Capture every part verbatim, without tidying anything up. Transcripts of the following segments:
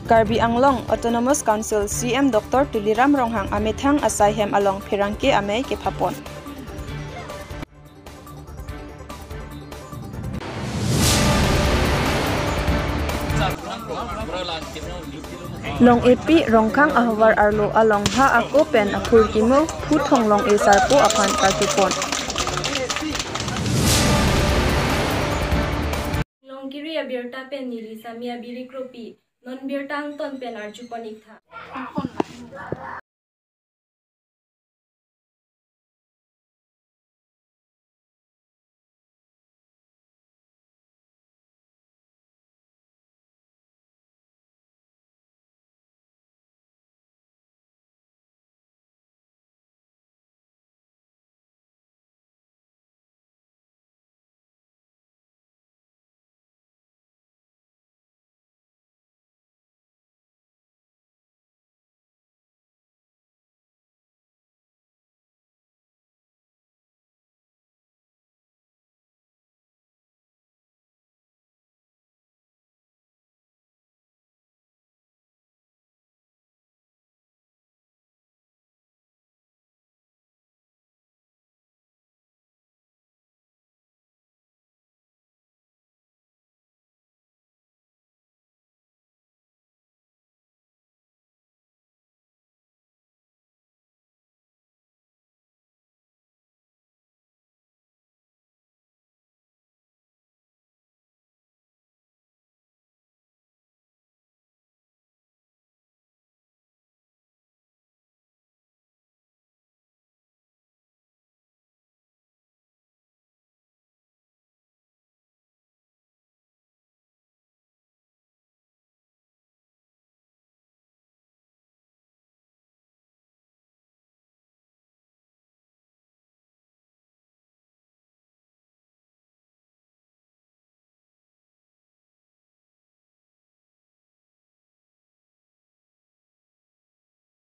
Karbi Anglong Autonomous Council C E M Doctor Tuliram Ronghang amethang asai hem along pherangke amei kephapon. Long epi Rongkhang ahavar arlo along ha ako pen aphur kimo, Phu Thong Long-e sarpo aphan karjupon. Longkiri abirta pen neli Sami Abiri Kropi, non birta angton pen arjupon ik tha.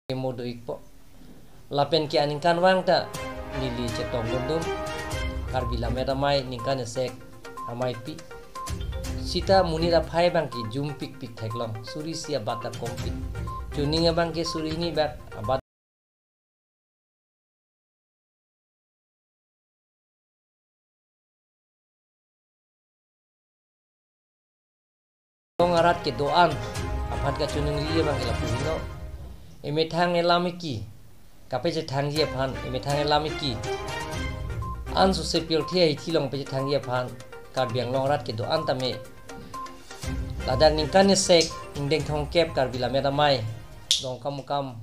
Kemo do ikpo. Lapen ke aningkanvang ta neli chetong dundun, Karbi Lammet Amei ningkan esek ameipi. Sita monit aphai abang ke jum pikpik theklong, suri isi abat ta kompik. Chuning abang ke suri hini bak abat. Long arat kedo-an aphan kachiningri abang ke lapu heno. Emethang elam eki kapachethangji aphan, emethang elam eki an suse pirthe ahithi along pachethangji aphan Karbi Anglong arat kedo-an tame ladak ningkan esek ingdeng thomkep Karbi Lammet Amei Dongkamukam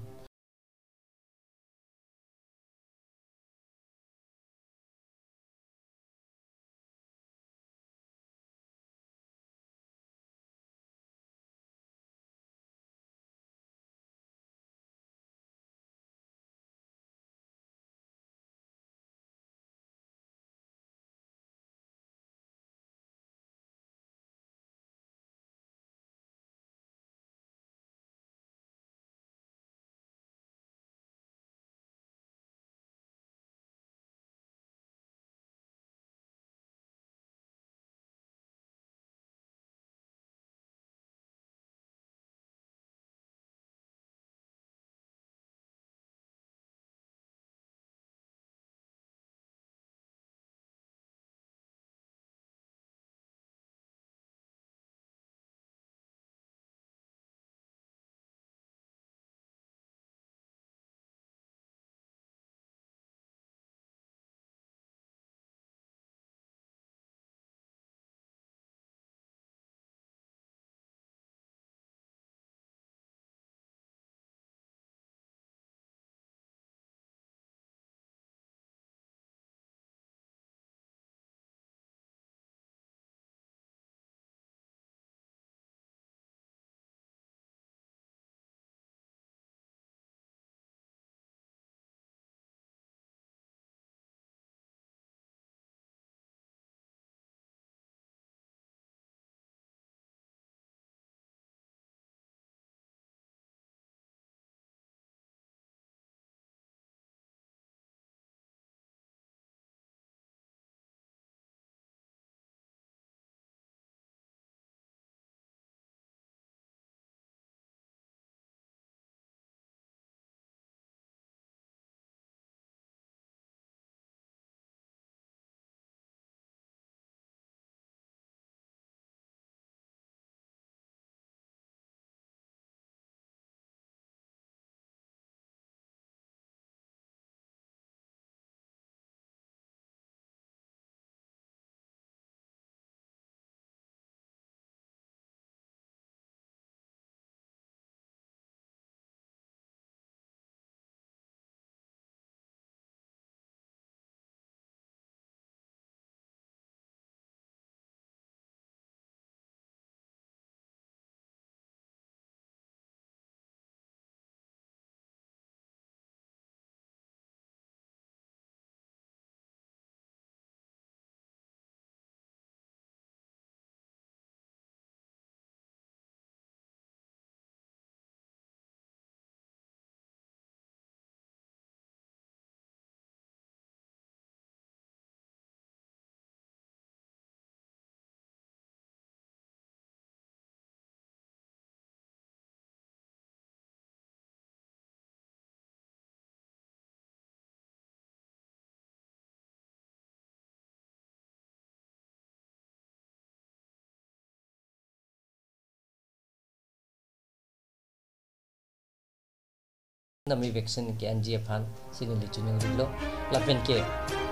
tame vaccine ke-anji aphan si neli choningri lo. Lapen ke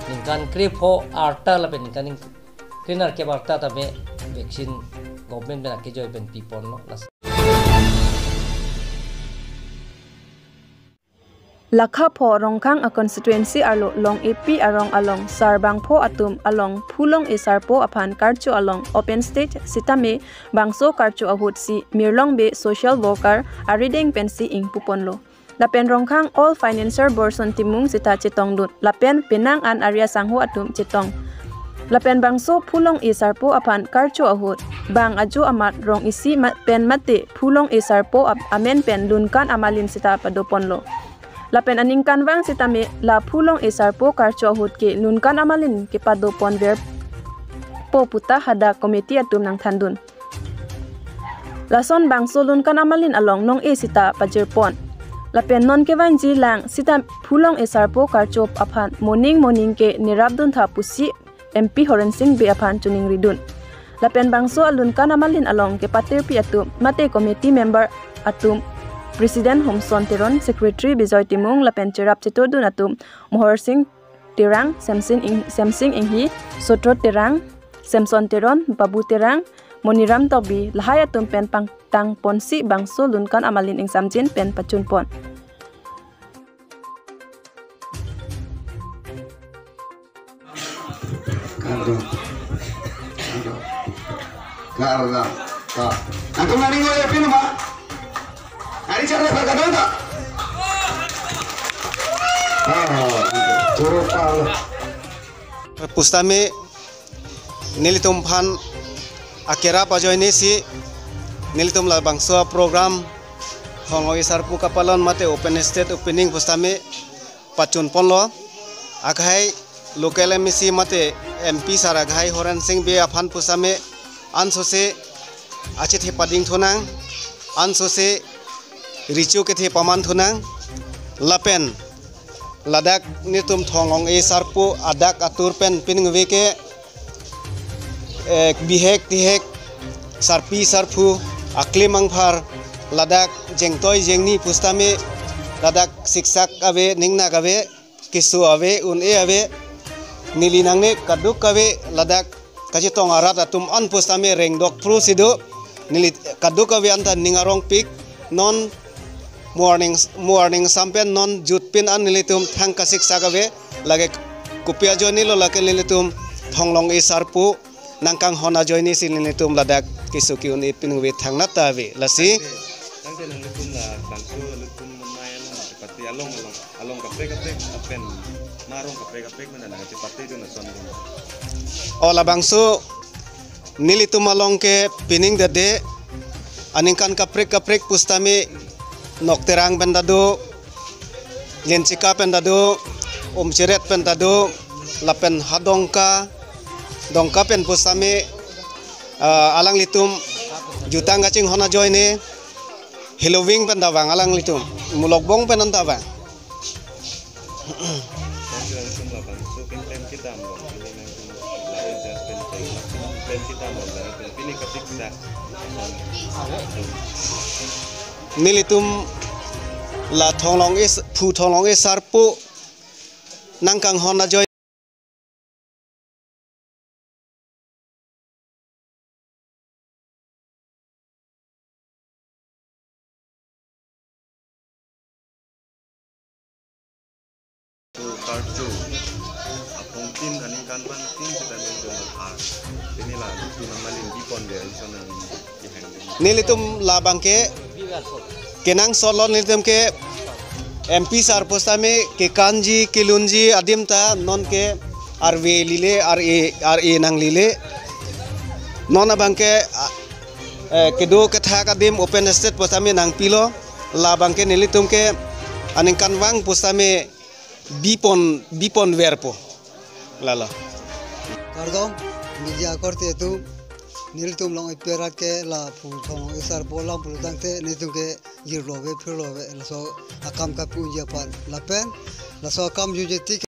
ningkan krepho arta lapen ningkan ning-, krenerkep arta tame vaccine government pen akejoi pen piponlo. Lasi Lakha pho Rongkhang a constituency arlo Long-epi arong along sarbangpho atum along Phulong-e Sarpo aphan karcho along open stage sitame bangso karcho ahut si Mirlong Bey social worker arideng pensi ingpuponlo. Lapen Rongkhang All Financier Borson Timung sita chetongdun. Lapen penang an ari asangho atum chetong. Lapen bangso Phulong-e Sarpo aphan karcho ahut bang ajo amat rong isi ma-, pen mate Phulong-e Sarpo ap-, amen pen Lunkan Amalin sita padoponlo. Lapen aningkanvang sitame la Phulong-e Sarpo karcho ahut ke Lunkan Amalin kepadoponverpo puta hadak committee atum nangthandun. Lason bangso Lunkan Amalin along nong-e sita pajirpon. Lapen non kevangji lang sita Phulong-e Sarpo karcho aphan moning moning ke nerapduntha pusi M P Horen Sing Bey aphan choningridun. Lapen bangso a Lunkan Amalin along kepatirpi atum mate committee member atum President Homson Teron, Secretary Bijoy Timung lapen cherap chetordun atum Mohor Sing Terang, Semsing Ing-, Semsing Inghi, Sotro Terang, Semson Teron, Babu Terang, Moniram Tokbi, lahai atum pen pangtangponsi bangso Lunkan Amalin ingsamjin pen pachunpon. Kardom. Kardom. Kardom. Ka. Nangtum nani ngoi pin ma? Nani chakra pagkadon ta? Ah, choro palo. Pusitame nelitum aphan akerap ajoine si nelitum labangso program Thonglong-e Sarpo kapalon mate open stage opening pusitame pachunponlo. Akhai local M A C mate M P sir akhai Horen Sing Bey aphan pusitame ansose achethe padingthunang, ansose recho kethe pamanthunang, lapen ladak nelitum Thonglong-e Sarpo adak atur pen piningve ke, eh, bihek tihek, sarpi sarpo, aklim angphar, ladak jengtoi jengni pusitame, ladak siksak ave, ningnak ave, keso ave, un-e ave, neli nangne kadokave ladak kachetong arat atum an pusitame rengdok phru si do, neli kadokave anta ning arongpik, non morning, morning sampen non jutpin an nelitum thang kasiksak ave, lake kopi ajoinelo lake nelitum Thonglong-e Sarpo nangkanghon ajoine si nelitum ladak keso ke-un-e piningve thangnat ta ave, lasi. Tangte nanglitum labangso nelitum amei along, party along along. Along kaprek kaprek lapen ma arong kaprek kaprek mena nangchepatedun ason dun. O labangso nelitum along ke pining dade aningkan kaprek kaprek pusitame Nok Terang pen ta do, Lenchika pen ta do, Umcheret pen ta do, lapen ha Dongka, Dongka pen pusitame, ah, alanglitum jutang kachinghon ajoine, Heloving pen ta vang alanglitum, Mulokbong pen an ta vang. Nelitum la Thonglong-e s-, phu Thonglong-e Sarpo nangkanghon ajoine. Karcho apungtin aningkanvangtin sita nelitum aphan pini la Lunkan Amalin bipon dia isonang ihang. Nelitum labang ke kenangsot lo, nelitum ke M P sir pusitame kekanji kelunji adim ta non ke arve lile, ar-e, ar-e nanglile. Non abang ke, ah, eh, kedo kethak adim open stage pusitame nangpilo. Labang ke nelitum ke aningkanvang pusitame bipon, biponverpo. Lalo. Kardom, media korte atum, nelitum Long-epi arat ke la phu Thonglong-e Sarpo alam pulo tangte nelitum ke jirlo ave, phirlo ave, laso akam kapu-unji aphan. Lapen laso akam junji tik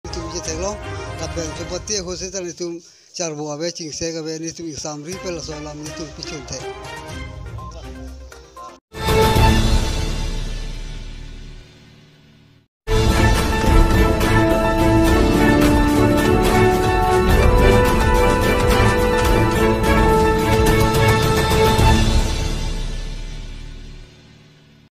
Nelitum theklong. Lapen sumpati ahut seta nelitum charbo ave, chingsek ave, nelitum ingsamri pen laso alam nelitum pichun thek.